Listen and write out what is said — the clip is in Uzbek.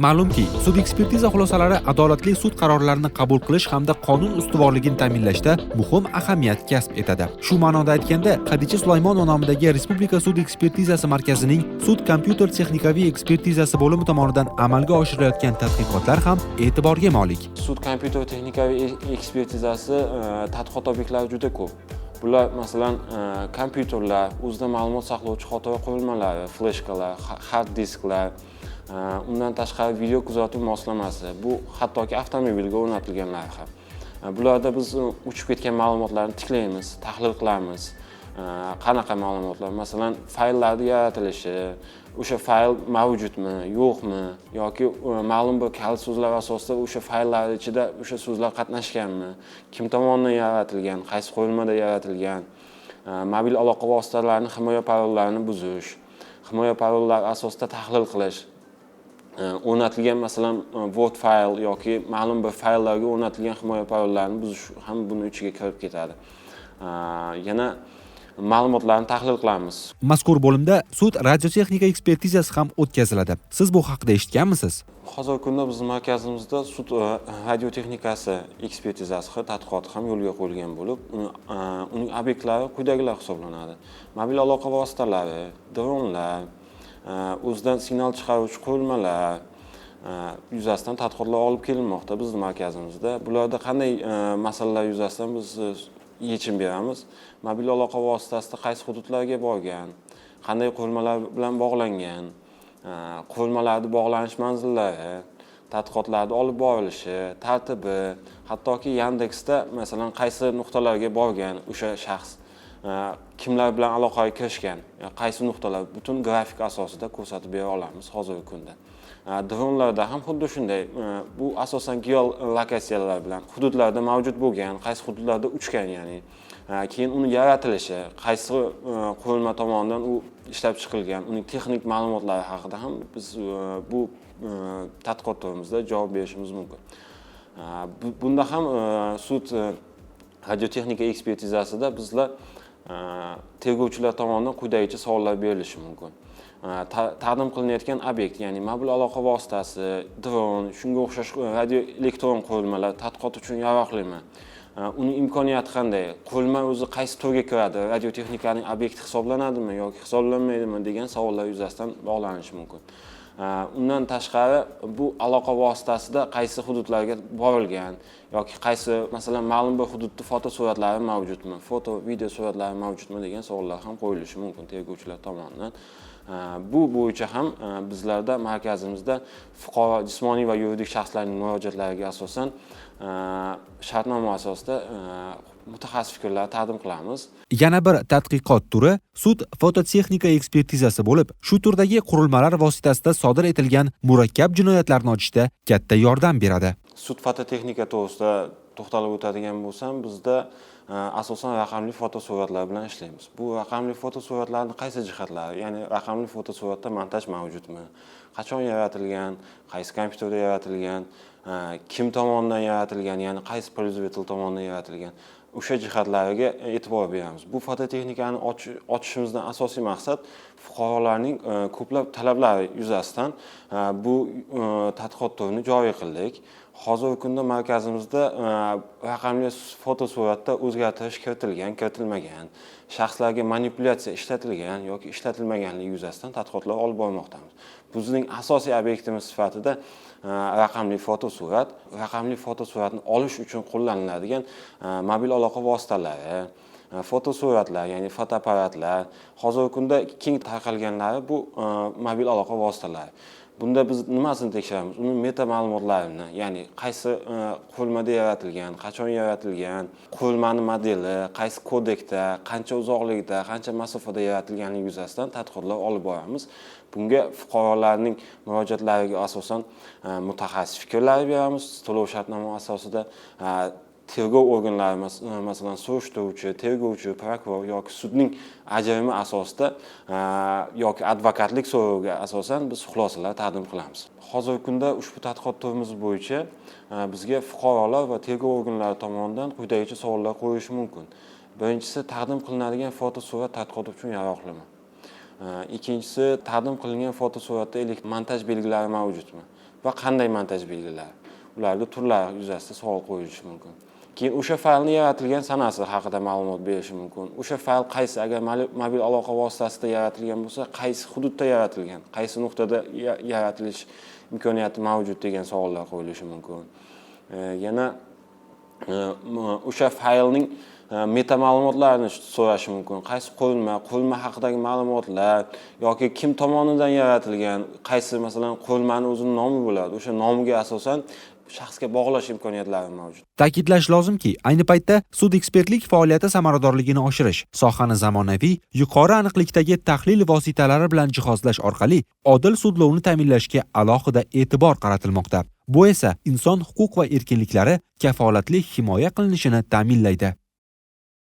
Ma'lumki, sud ekspertiza xulosalari adolatli sud qarorlarini qabul qilish hamda qonun ustuvorligini ta'minlashda muhim ahamiyat kasb etadi. Shu ma'noda aytganda, Xadicha Sulaymonova nomidagi Respublika sud ekspertizasi markazining sud kompyuter texnikaviy ekspertizasi bo'limi tomonidan amalga oshirilayotgan tadqiqotlar ham e'tiborga molik. Sud kompyuter texnikaviy ekspertizasi tadqiqot obyektlari juda ko'p. Bular, masalan, kompyuterlar, o'zida ma'lumot saqlovchi xotira qurilmalari, fleshkalar, hard disklar, undan tashqari video kuzatuv moslamasi, bu hattoki avtomobilga o'rnatilganlari ham. Bularda biz uchib ketgan ma'lumotlarni tiklaymiz, tahlil qilamiz. Qanaqa ma'lumotlar? Masalan, fayllarni yaratilishi, o'sha fayl mavjudmi, yo'qmi yoki ma'lum bir kalit so'zlar asosida o'sha fayllar ichida o'sha so'zlar qatnashganmi, kim tomonidan yaratilgan, qaysi qurilmada yaratilgan, mobil aloqa vositalarini himoya parollarini buzish, himoya parollari asosida tahlil qilish, o'rnatilgan, masalan, Word fayl yoki ma'lum bir fayllarga o'rnatilgan himoya parollarini buzish ham buni ichiga kirib ketadi. Yana ma'lumotlarni tahlil qilamiz. Mazkur bo'limda sud radiotexnika ekspertizasi ham o'tkaziladi. Siz bu haqida eshitganmisiz? Hozirgi kunda bizni markazimizda sud radiotexnikasi ekspertizasi tadqiqoti ham yo'lga qo'yilgan bo'lib, uning obyektlari quyidagilar hisoblanadi: mobil aloqa vositalari, dronlar, o'zidan signal chiqaruvchi qurilmalar yuzasidan tadqiqotlar olib kelinmoqda bizni markazimizda. Bularda qanday masalalar yuzasidan biz yechim beramiz? Mobil aloqa vositasida qaysi hududlarga borgan, qanday qurilmalar bilan bog'langan, qurilmalarni bog'lanish manzillari, tadqiqotlarni olib borilishi tartibi, hattoki Yandeksda, masalan, qaysi nuqtalarga borgan o'sha shaxs, kimlar bilan aloqaga kirishgan, qaysi nuqtalar, butun grafik asosida ko'rsatib bera olamiz hozirgi kunda. Dronlarda ham xuddi shunday. Bu asosan geolokatsiyalar bilan hududlarda mavjud bo'lgan, qaysi hududlarda uchgan, ya'ni keyin uni yaratilishi, qaysi qurilma tomonidan u ishlab chiqilgan, uning texnik ma'lumotlari haqida ham biz bu tadqiqot turimizda javob berishimiz mumkin. Bunda ham sud radiotexnika ekspertizasida bizlar tergovchilar tomonidan quyidagicha savollar berilishi mumkin. Taqdim qilinayotgan obyekt, ya'ni mobil aloqa vositasi, dron, shunga o'xshash radio elektron qurilmalar tadqiqot uchun yaroqlimi? Uning imkoniyati qanday? Qurilma o'zi qaysi turga kiradi? Radiotexnikaning obyekti hisoblanadimi yoki hisoblanmaydimi degan savollar yuzasidan bog'lanishi mumkin. Undan tashqari, bu aloqa vositasida qaysi hududlarga borilgan yoki qaysi, masalan, ma'lum bir hududda fotosuratlari mavjudmi, foto, video suratlari mavjudmi degan savollar ham qo'yilishi mumkin tergovchilar tomonidan. Bu bo'yicha ham bizlarda markazimizda fuqaro, jismoniy va yuridik shaxslarning murojaatlariga asosan shartnoma asosida mutaxassis fikrlar taqdim qilamiz. Yana bir tadqiqot turi sud fototexnika ekspertizasi bo'lib, shu turdagi qurilmalar vositasida sodir etilgan murakkab jinoyatlarni ochishda katta yordam beradi. Sud fototexnika to'g'risida to'xtalib o'tadigan bo'lsam, bizda asosan raqamli fotosuratlar bilan ishlaymiz. Bu raqamli fotosuratlarni qaysi jihatlari, ya'ni raqamli fotosuratda montaj mavjudmi, qachon yaratilgan, qaysi kompyuterda yaratilgan, kim tomonidan yaratilgan, ya'ni qaysi пользователь tomonidan yaratilgan, o'sha jihatlariga e'tibor beramiz. Bu fototexnikani ochishimizdan asosiy maqsad fuqarolarning ko'plab talablari yuzasidan bu tadqiqot turini joriy qildik. Hozirgi kunda markazimizda raqamli fotosuratda o'zgartirish kiritilgan, kiritilmagan, shaxslarga manipulyatsiya ishlatilgan yoki ishlatilmaganligi yuzasidan tadqiqotlar olib bormoqdamiz. Bizning asosiy obyektimiz sifatida raqamli fotosurat, raqamli fotosuratni olish uchun qo'llaniladigan mobil aloqa vositalari, fotosuratlar, ya'ni fotoapparatlar, hozirgi kunda keng tarqalganlari bu mobil aloqa vositalari. Bunda biz nimasini tekshiramiz? Uni meta ma'lumotlarini, ya'ni qaysi qurilmada yaratilgan, qachon yaratilgan, qurilmani modeli, qaysi kodekda, qancha uzoqlikda, qancha masofada yaratilganligi yuzasidan tadqiqotlar olib boramiz. Bunga fuqarolarning murojaatlariga asosan mutaxassis fikrlar beramiz, to'lov shartnoma asosida tergov organlari, masalan, surishtiruvchi, tergovchi, prokuror yoki sudning ajrimi asosida yoki advokatlik so'roviga asosan biz xulosalar taqdim qilamiz. Hozirgi kunda ushbu tadqiqot turimiz bo'yicha bizga fuqarolar va tergov organlari tomonidan quyidagicha savollar qo'yilishi mumkin. Birinchisi, taqdim qilinadigan fotosurat tadqiqot uchun yaroqlimi? Ikkinchisi, taqdim qilingan fotosuratda montaj belgilari mavjudmi? va qanday montaj belgilari, ularni turlari yuzasida savol qo'yilishi mumkin. Keyin o'sha faylni yaratilgan sanasi haqida ma'lumot berishi mumkin. O'sha fayl qaysi, agar mobil aloqa vositasida yaratilgan bo'lsa, qaysi hududda yaratilgan, qaysi nuqtada yaratilish imkoniyati mavjud degan savollar qo'yilishi mumkin. Yana o'sha faylning meta ma'lumotlarini so'rashi mumkin. Qaysi qurilma, qurilma haqidagi ma'lumotlar yoki kim tomonidan yaratilgan, qaysi, masalan, qurilmani o'zini nomi bo'ladi, o'sha nomiga asosan shaxsga bog'lash imkoniyatlari mavjud. Ta'kidlash lozimki, ayni paytda sud ekspertlik faoliyati samaradorligini oshirish, sohani zamonaviy, yuqori aniqlikdagi tahlil vositalari bilan jihozlash orqali odil sudlovni ta'minlashga alohida e'tibor qaratilmoqda. Bu esa inson huquq va erkinliklari kafolatli himoya qilinishini ta'minlaydi.